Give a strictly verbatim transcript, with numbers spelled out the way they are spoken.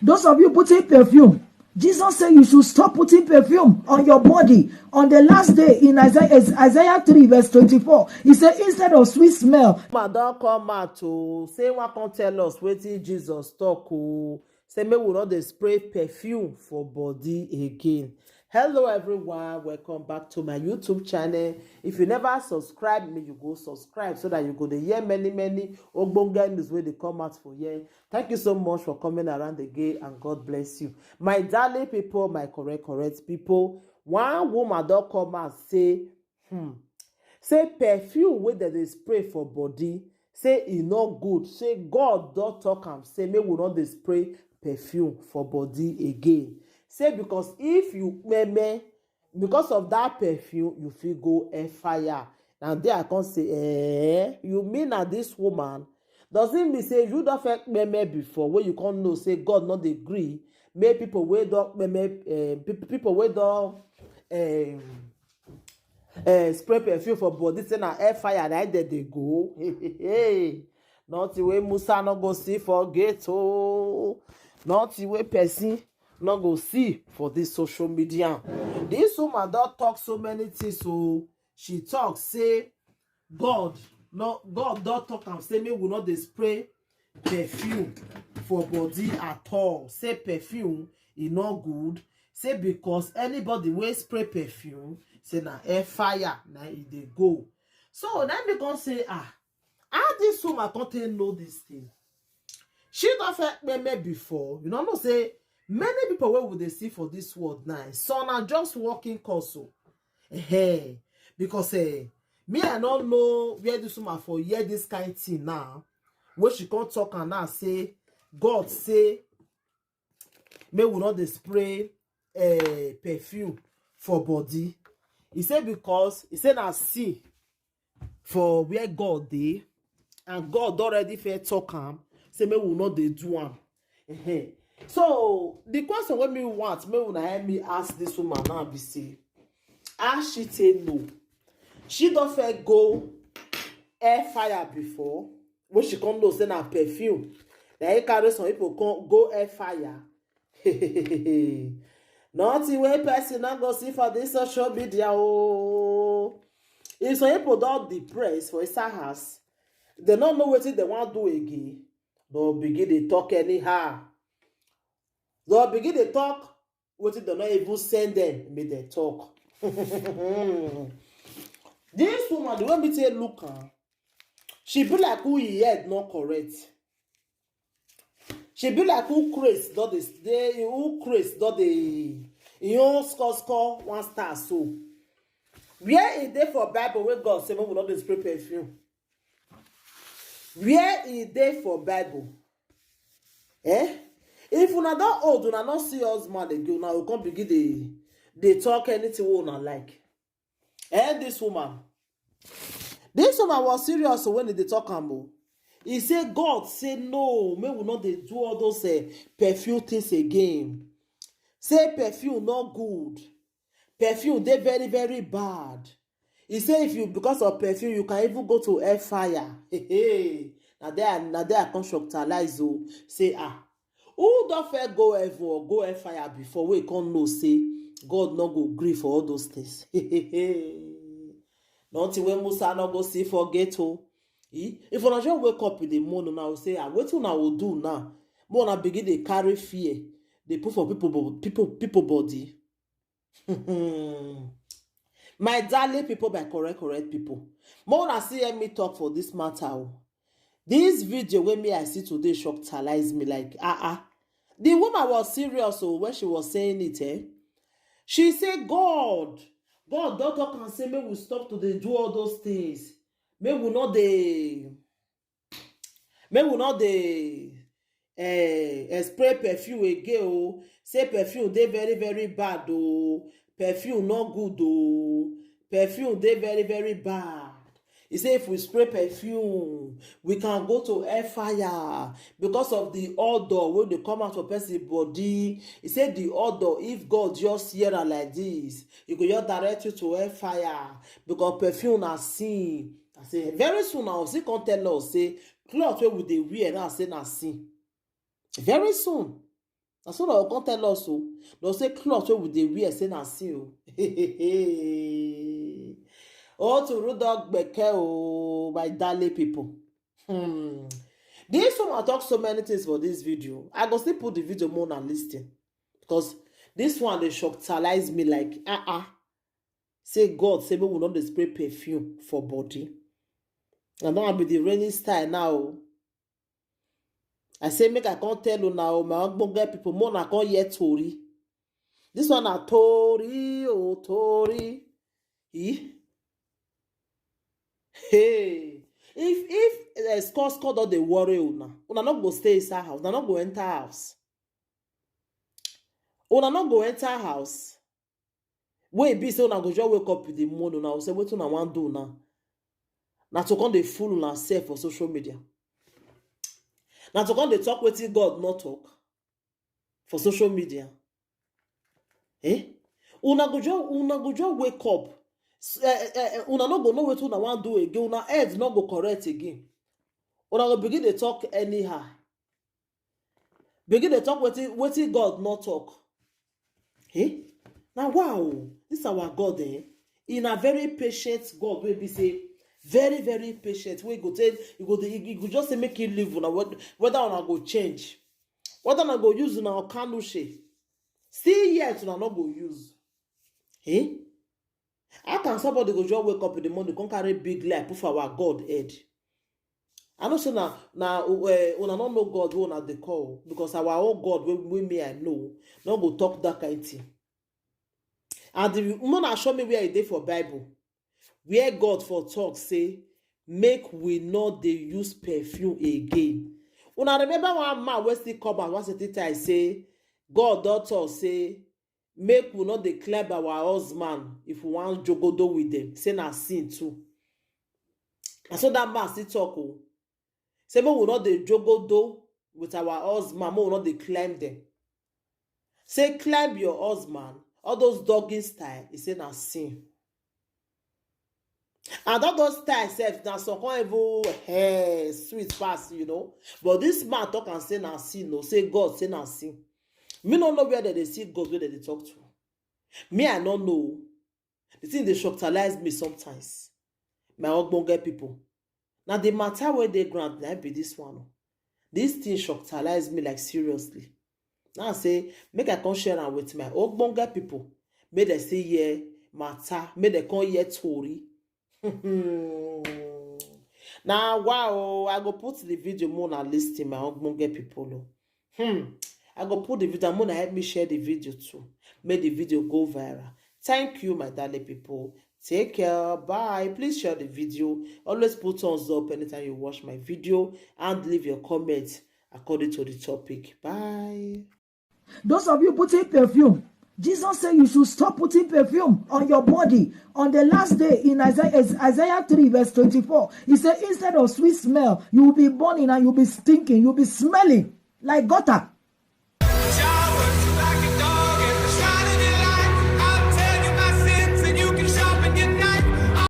Those of you putting perfume, Jesus said you should stop putting perfume on your body. On the last day in Isaiah, Isaiah three verse twenty-four, he said, "Instead of sweet smell." Man don come out to say, one come tell us wetin Jesus talk o. Say make we no dey spray perfume for body again. Hello everyone, welcome back to my YouTube channel. If you never subscribe, make you go subscribe so that you go dey hear many many ogbonge news wey dey come out for here. Thank you so much for coming around again and God bless you. My darling people, my correct correct people, one woman don come out say, hmm, say perfume wey dem dey spray for body, say e no good. Say God don talk am say make we no dey spray perfume for body again. Say because if you meme, because of that perfume, you fit go air fire. Na there I come say, eh, you mean na this woman? Does it mean say you don feel meme before, wey you come know say God no dey gree make people wey don meme, eh, peop- people wey don, eh, eh, spray perfume for body, say na air fire na dem dey go. Nothing wey Musa no go see for gate o. Nothing wey person no go see for this social media. This woman don talk so many things o. She talk say God no, God don talk am say make we no dey spray perfume for body at all. Say perfume e no good. Say because anybody wey spray perfume, say na air fire na e dey go. So na me come say, ah, how this woman come take know this thing? She don feel meme before. You no know say many people wey we dey see for this world now, some na just working course o. Hey, because, eh, me I no know where this woman for hear this kind thing now. Wey she come talk am now say God say make we no dey spray, eh, perfume for body. He say because he say na sin for where God dey, and God don already fair talk am say make we no dey do am. Ehen. So the question wey me want make una help me ask this woman now be say, how she take know? She don fair go air fire before, wey she come know say na perfume na e carry some people come go air fire. Nothing wey person no go see for this social media o. If some people don depressed for inside house, dem no know wetin dem wan do again, dem begin dey talk anyhow. Dem begin dey talk wetin dem no even send dem make dem talk. This woman, the way me take look am, she be like who e head no correct. She be like who craze don dey dey who craze don dey e own score score one star so. Where e dey for Bible wey God say make we no dey spray perfume? Where e dey for Bible? Eh? If una don old, una no see husband again, una go come begin dey dey talk anything wey una like. Eh, this woman, this woman was serious when they talk am o. He say God say no, make we no dey do all those, eh, perfume things again. Say perfume no good. Perfume dey very very bad. He say if you, because of perfume, you can even go to hellfire. Hey, na there, na there I come shocktalize o. Say, ah, who don fair go heaven or go hellfire before? We come know say God no go gree for all those things. Nothing wey Musa no go see for gate o. Eh? If una just wake up in the morning, una go say, ah, wetin una go do now? Make una begin dey carry fear dey put for people bo- people people body. My darling people, my correct correct people, make una see hear me talk for this matter o. This video wey me I see today shocktalize me, like, ah, ah. The woman was serious o when she was saying it, eh? She say God, God don talk am say make we stop to dey do all those things. Make we no dey, make we no dey, eh, eh, spray perfume again o. Say perfume dey very very bad o. Perfume no good o. Perfume dey very very bad. He say if we spray perfume, we can go to hellfire because of the odor wey dey come out for person body. He say the odor, if God just hear am like this, he go just direct you to hellfire because perfume na sin. I say very soon now, she come tell us say cloth wey we dey wear now say na sin. Very soon. Na so dem go come tell us o. Dem say cloth wey we dey wear, say na sin o. Oh, to Rudolph Gbeke o, my darling people. Hmm. This woman talk so many things for this video. I go still put the video more and listen. Because this one dey shocktalize me like, ah, ah. Say God say make we no dey spray perfume for body. I don be the reigning style now o. I say make I come tell una o, my ogbonge people, more una come hear tori. This one na tori o, tori. Eh? Hey, if, if, eh, score, score don dey worry una, una no go stay inside house, una no go enter house. Una no go enter house. Wey e be say una go just wake up in the morning, una go say, "Wetin una wan do now?" Na to come dey fool una sef for social media. Na to come dey talk wetin God no talk for social media. Eh? Una go just, una go just wake up. S-, eh, eh, eh, una no go know wetin una wan do again. Una head no go correct again. Una go begin dey talk anyhow. Begin dey talk wetin, wetin God no talk. Eh? Na wow, this our God, eh? He na very patient God wey be say, very, very patient. Wey go tell, he go dey, he go just say make him leave una, whether una go change, whether una go use una okanushe. Still yet una no go use. Eh? How can somebody go just wake up in the morning, come carry big lie put for our God head? I know say na, na, eh, una no know God wey una dey call, because our own God wey, wey me I know no go talk that kind thing. And the, una show me where e dey for Bible, where God for talk say make we no dey use perfume again. Una remember one man wey still come out one certain time say God don talk say make we no dey climb our husband if we wan jogodo with them. Say na sin too. Na so that man still talk o. Say make we no dey jogodo with our husband, make we no dey climb them. Say climb your husband, all those dogging style, he say na sin. And all those style sef, na some come even, eh, sweet pass, you know. But this man talk and say na sin, no, say God say na sin. Me no know where they dey see God, where they dey talk to. Me, I no know. The thing dey shocktalize me sometimes. My ogbonge people. Na the matter wey dey ground, na be this one o. This thing shocktalize me, like, seriously. Now I say, make I come share am with my ogbonge people. Make dem still hear matter, make dem come hear tori. Na wow, I go put the video more na listen, my ogbonge people o. Hmm. I go put the video, and una help me share the video too. Make the video go viral. Thank you, my darling people. Take care. Bye. Please share the video. Always put thumbs up anytime you watch my video, and leave your comment according to the topic. Bye. Those of you putting perfume, Jesus said you should stop putting perfume on your body. On the last day in Isaiah, Isaiah three verse twenty-four, he said, "Instead of sweet smell, you will be burning and you'll be stinking, you'll be smelling like gutter."